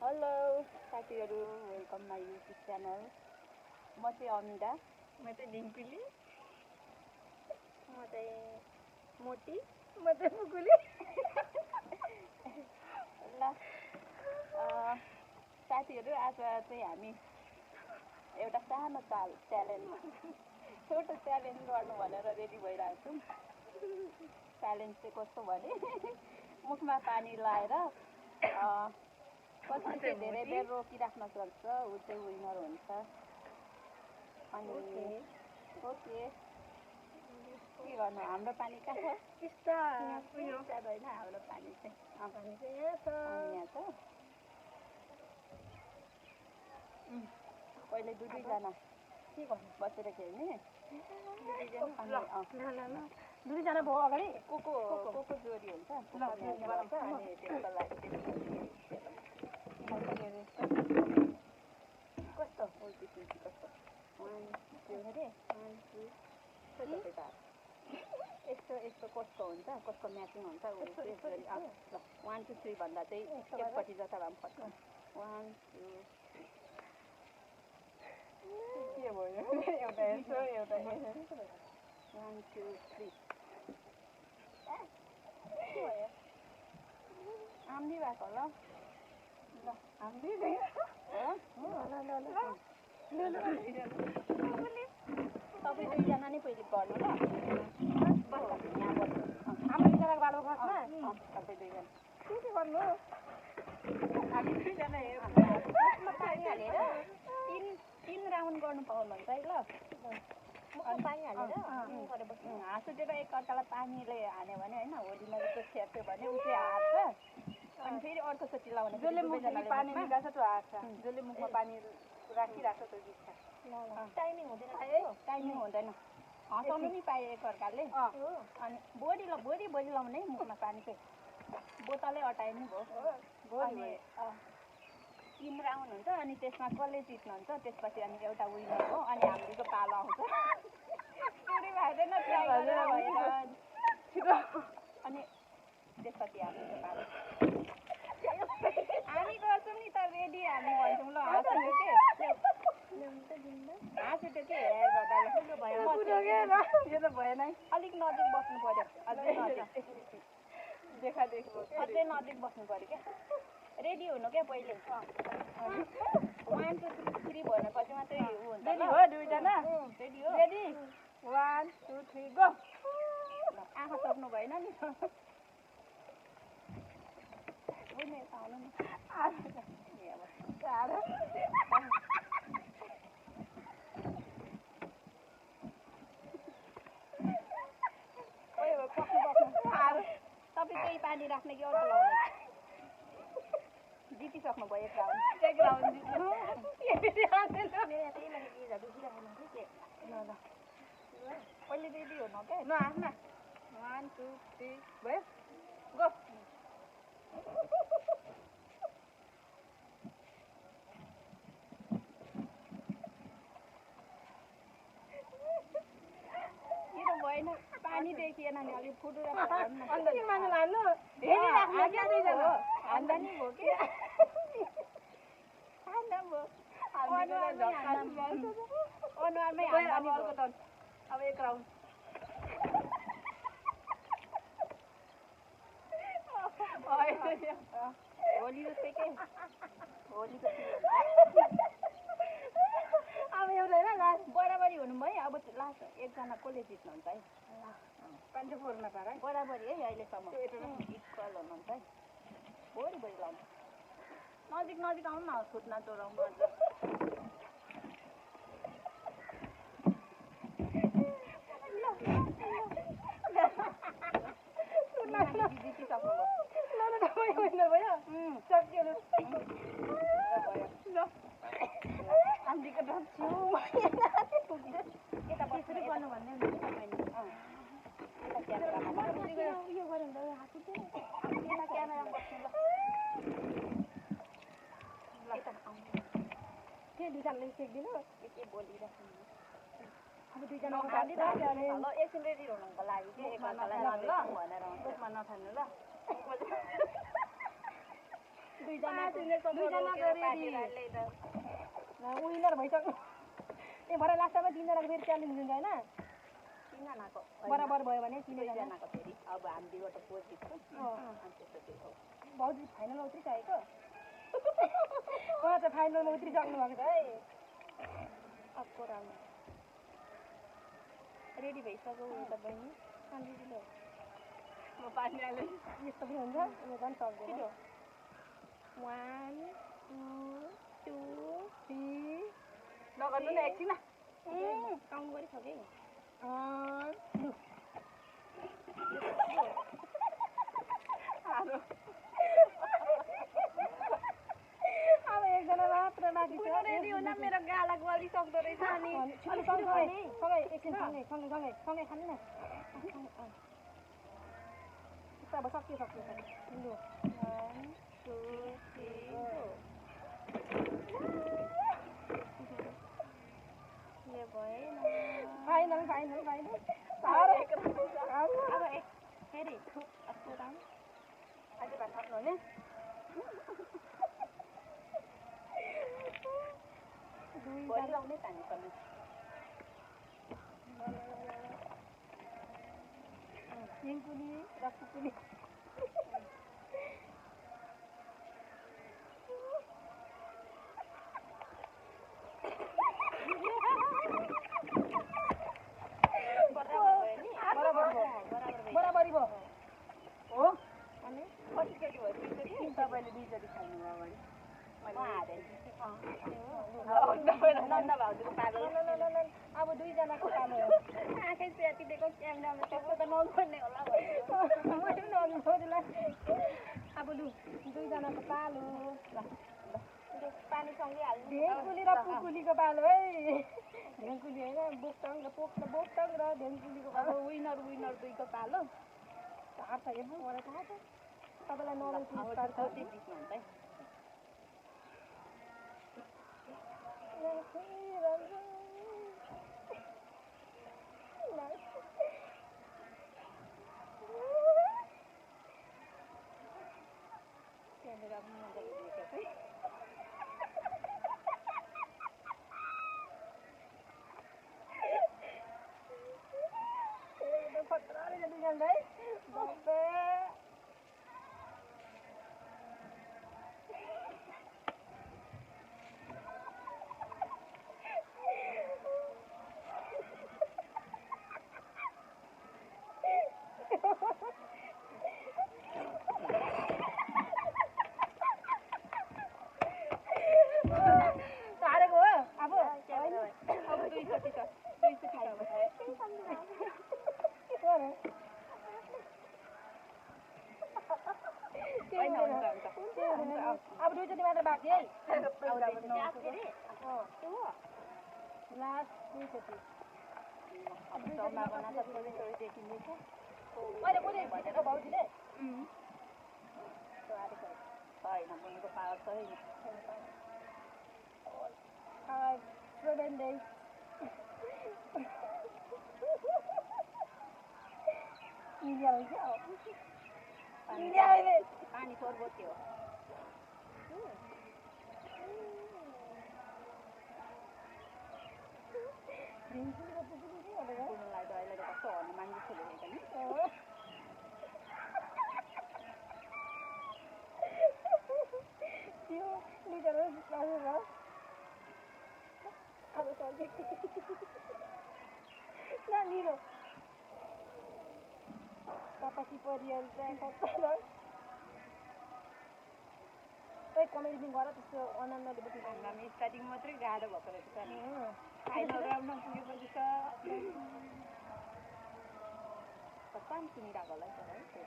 Hello साथीहरू, welcome my YouTube channel. म चाहिँ अमिरा, म चाहिँ डिम्पिली, म चाहिँ मोटी, म चाहिँ मुकुली। ल साथीहरू, आज चाहिँ हामी एउटा सानो च्यालेन्ज छोटो च्यालेन्ज गर्नु भनेर रेडी भइरहेको छौँ। च्यालेन्ज चाहिँ कस्तो भने मुखमा पानी लाएर कसले चाहिँ धेरै बेर रोकिराख्न सक्छ ऊ चाहिँ विनर हुन्छ। अनि ओके के गर्नु, हाम्रो पानी कहाँ छ? होइन, हाम्रो पानी चाहिँ यहाँ छ। पहिले दुईजना के गर्नु, बसेर खेल्ने। दुईजना भयो अगाडि को जोडी हुन्छ अनि त्यसको लागि कस्तो उल्टी कस्तो यस्तो कस्तो हुन्छ, कसको म्याचिङ हुन्छ। 1 2 3 भन्दा चाहिँ एकपट्टि जता भए पनि फर्स्ट 1 2 के भयो एउटा यसो एउटा 1 2 3 आम्दी भएको ल आम्दी तपाईँ दुईजना नै पहिले गर्नु ल। यहाँ बस्नु हाम्रो दुईजनाको बाटो फर्स्टमा तपाईँ दुईजना के गर्नु हामी दुईजना पानी हालेर 3 राउन्ड गर्नु पाउनुहुन्छ है ल। पानी हालेर हाँस उठेर एकअर्कालाई पानीले हान्यो भने होइन, होलीमा जस्तो छेप्यो भने ऊ चाहिँ हार्छ। अनि फेरि अर्कोचोटि लाउने जसले मुखमा पानी निकाल्छ त्यो हार्छ, जसले मुखमा पानी राखिराख्छ त्यो जित्छ। टाइमिङ हुँदैन टाइमिङ हुँदैन, हँसाउनु नि पायो एकअर्काले। अनि बोडी लाउने मुखमा पानी चाहिँ बोतलै अटाइनु भयो। अनि 3 राउन्ड हुन्छ अनि त्यसमा कसले जित्नुहुन्छ त्यसपछि अनि एउटा विनर हो। अनि हामीको पालो आउँछ। पुरै भएन ट्राई गरेर अनि त्यसपछि हामीको पालो हामी गर्छौँ नि त, रेडी हामी भन्छौँ ल। हाँस उठ्यो के हेर गर्दा यो त भएन है। अलिक नजिक बस्नु पर्यो, अझै नजिक अझै नजिक बस्नु पर्यो क्या। रेडी हुनु क्या पहिले 1 2 3 भनेपछि मात्रै ऊ हुन्छ। रेडी हो दुईजना? रेडी हो? Ready 1 2 3 go. आँखा सक्नु भएन नि आउनु नि तपाईँ त्यही पानी राख्ने कि एउटा लाउने? जितिसक्नु भयो एक राउन्ड जित्नु। पहिले रेडी हुनु क्या। 1 2 3 भयो गो। भएन, पानी देखिएन नि, अलिक फुटुरा आम्दानी भयो कि अनुहारमै आम्दानी भयो। अब एक राउन्ड होली जस्तै के होलीको अब एउटा होइन लास्ट बराबरी हुनुभयो। अब लास्ट एकजना कसले जित्नुहुन्छ है? 5 मा पारा बराबरी है अहिलेसम्म इक्वल हुनुहुन्छ है। भोलि लाउनु नजिक आउनु न, फुट्न चोराउनु अझ। जितिसक्नु भयो सक्यो आन्टीको डक्छु यता त्यसरी गर्नु भन्ने क्यामेरामा बस्नु ल। के दुईजनाले सेकिदिनु के बोलिराख्नु अब दुईजना एकछिन रेडी हुनुको लागि चाहिँ एकअर्कालाई भनेर मुखमा नफाल्नु ल। दुईजना रेडी विनर भइसक्यो ए भरे लास्टमा तिनजनाको फेरि च्यालेन्ज हुन्छ होइन तिनजनाको बराबर भयो भने तिनजनाको फेरि अब हामी दुईवटा पोज जित्छौँ बहुत फाइनलमा उत्रिसकेको उहाँ चाहिँ फाइनलमा उत्रिसक्नु भएको छ है अर्को राउन्ड रेडी भइसक्यो त बहिनी रेडी म पानी हाले यस्तो पनि हुन्छ यो झन् सक्दैन 1 2 3 नगर्नु न एकछिन काउन्ट गरिसके अब एकजना मात्र बाँकी छ रेडी हुन मेरो गाला गली सक्दो रहेछ अनि सँगै एकछिन सँगै खानु न अब सक्यो 1 2 3 ये भएन फाइनल अब फेरि अर्को राउन्ड अझै भात सक्नु हुने भोलि लाउने त हामी पनि सिङकुली र कुकुली बराबरी भयो हो अनि कतिचोटि भयो तपाईँले दुईचोटि खानु अगाडि नन्दा भाउजूको पालो अब दुईजनाको पालो हो आँखै च्यातिदिएको क्यामेरामा त्यस्तो त नगर्ने होला अब लु दुईजनाको पालो पानीसँगै हाल्नु ढेङ्कुली र पुकुलीको पालो है ढेङ्कुली होइन बोक्टङ र बोक्टङ र ढेङ्कुलीको पालो विनर दुईको पालो थाहा छ हेर्नु मलाई थाहा छ तपाईँलाई नर्मल पुरस्कार छ अब दुईचोटि मात्र बाँकी है लास्ट दुईचोटि मैले कुनै भनेको भाउजूले होइन बहिनीको पावर छैन 7 days India lagi India ini पानी सोर्बो थियो कुनलाई त अहिले कस्तो हनुमान जस्तो देखेको नि त्यो लिटर लाग्यो अब चल्छ ना निरो तपाईँ परियल चाहिँ कता कमेन्टिङ गर त्यस्तो अनन्दले बुझ्नु हामी स्टार्टिङ मात्रै गाह्रो भएको रहेछ नि फाइनल राउन्डमा पुगेपछि त कस्तो सुनिरहेको होला है के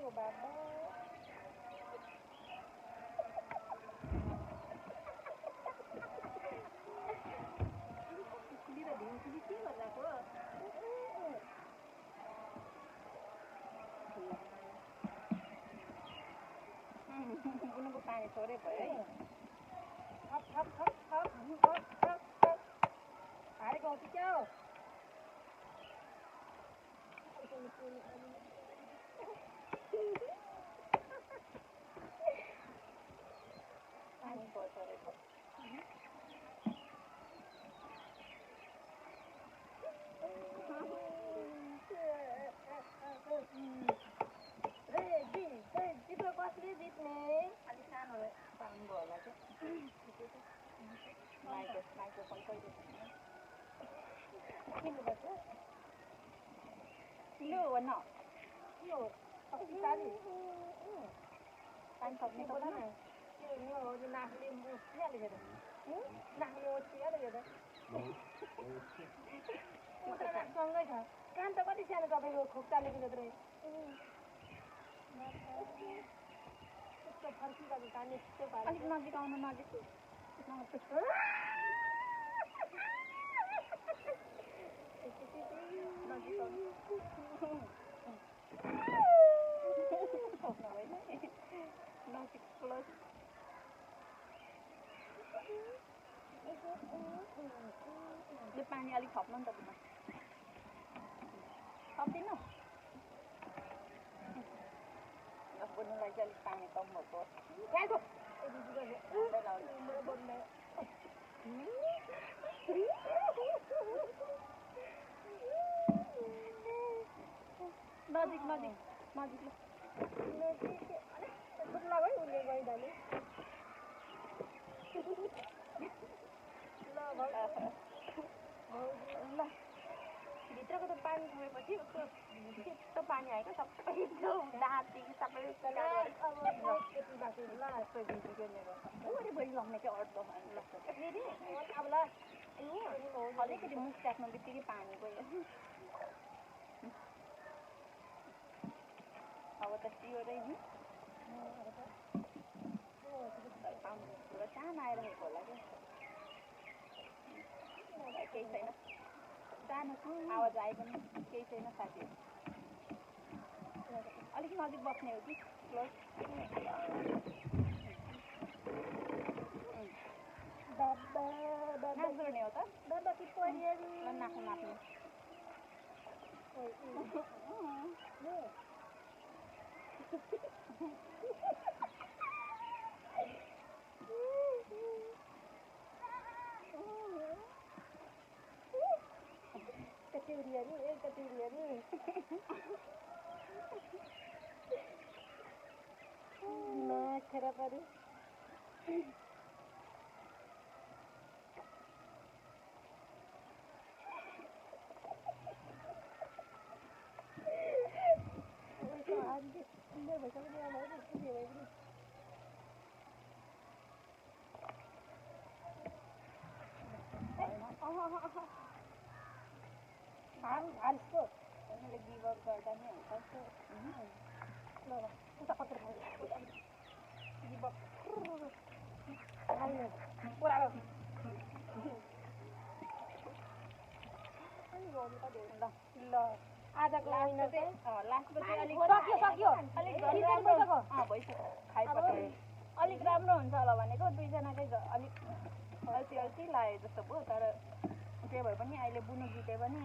हो बाबा ढेङ्कुली के गर्दाको बुनुको पानी थोरै भयो है हारेको हो कि क्या हो माइक्रोफोन कहिले किलो हो न पानी सक्ने त होला नाकले मोचिहाल्यो नाकले मोचिहाल्यो सँगै छ कान त कति सानो तपाईँको खोक्टाले जत्रै फर्किरहेको कान यस्तो पारा अलिक नजिक आउनु नजिक यो पानी अलिक थप्नु नि त बुझ्नु थप्दिनँ बुझ्नुलाई चाहिँ अलिक पानी कम भएको नजिक नजिक नजिक लगायो उसले गइदाले ल भित्रको त पानी छोडेपछि उसको सेतो पानी आएको सबै दाँतदेखि सबै भोलि लग्ने चाहिँ अड्लो फेरि अब ल अलिकति मुख राख्नु बित्तिकै पानी गयो अब त सियोरै नि पुरा चान आइरहेको होला क्या केही छैन सानो आवाज आए पनि केही छैन साथीहरू अलिक नजिक बस्ने हो कि क्लोज नाक जोड्ने हो त नाक नाप्ने कतिवरी खेर पऱ्यो हाल्छो मैले गिभअप गर्दा नै हुन्छ ल उता पत्र गिभअप पुरा ल आजको लास्टमा चाहिँ अलिक सक्यो अलिक भइसक्यो खाइपठायो अलिक राम्रो हुन्छ होला भनेको दुईजनाकै अलिक अल्छी लाग्यो जस्तो भयो तर जे भए पनि अहिले बुनु जिते पनि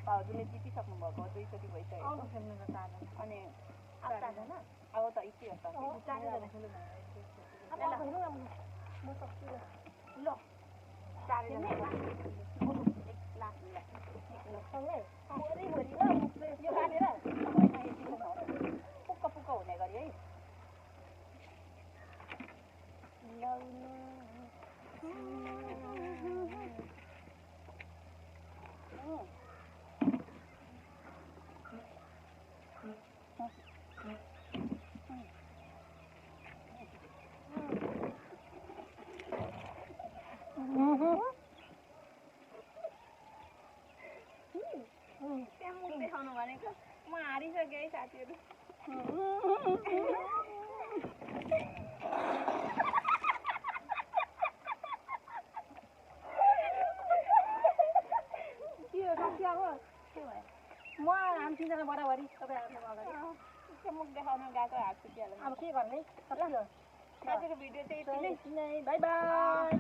भाउजूले जितिसक्नु भएको दुईचोटि भइसक्यो अनि अब त इति हो पुक्क पुक्क हुने गरी है त्यहाँ मुख देखाउनु भनेको म हारिसकेँ है साथीहरू म हामी तिनजना बराबरी तपाईँ अगाडि मुख देखाउन गएको हात छुटिहाल्यो अब के गर्ने आजको भिडियो चाहिँ यति नै बाई बाई।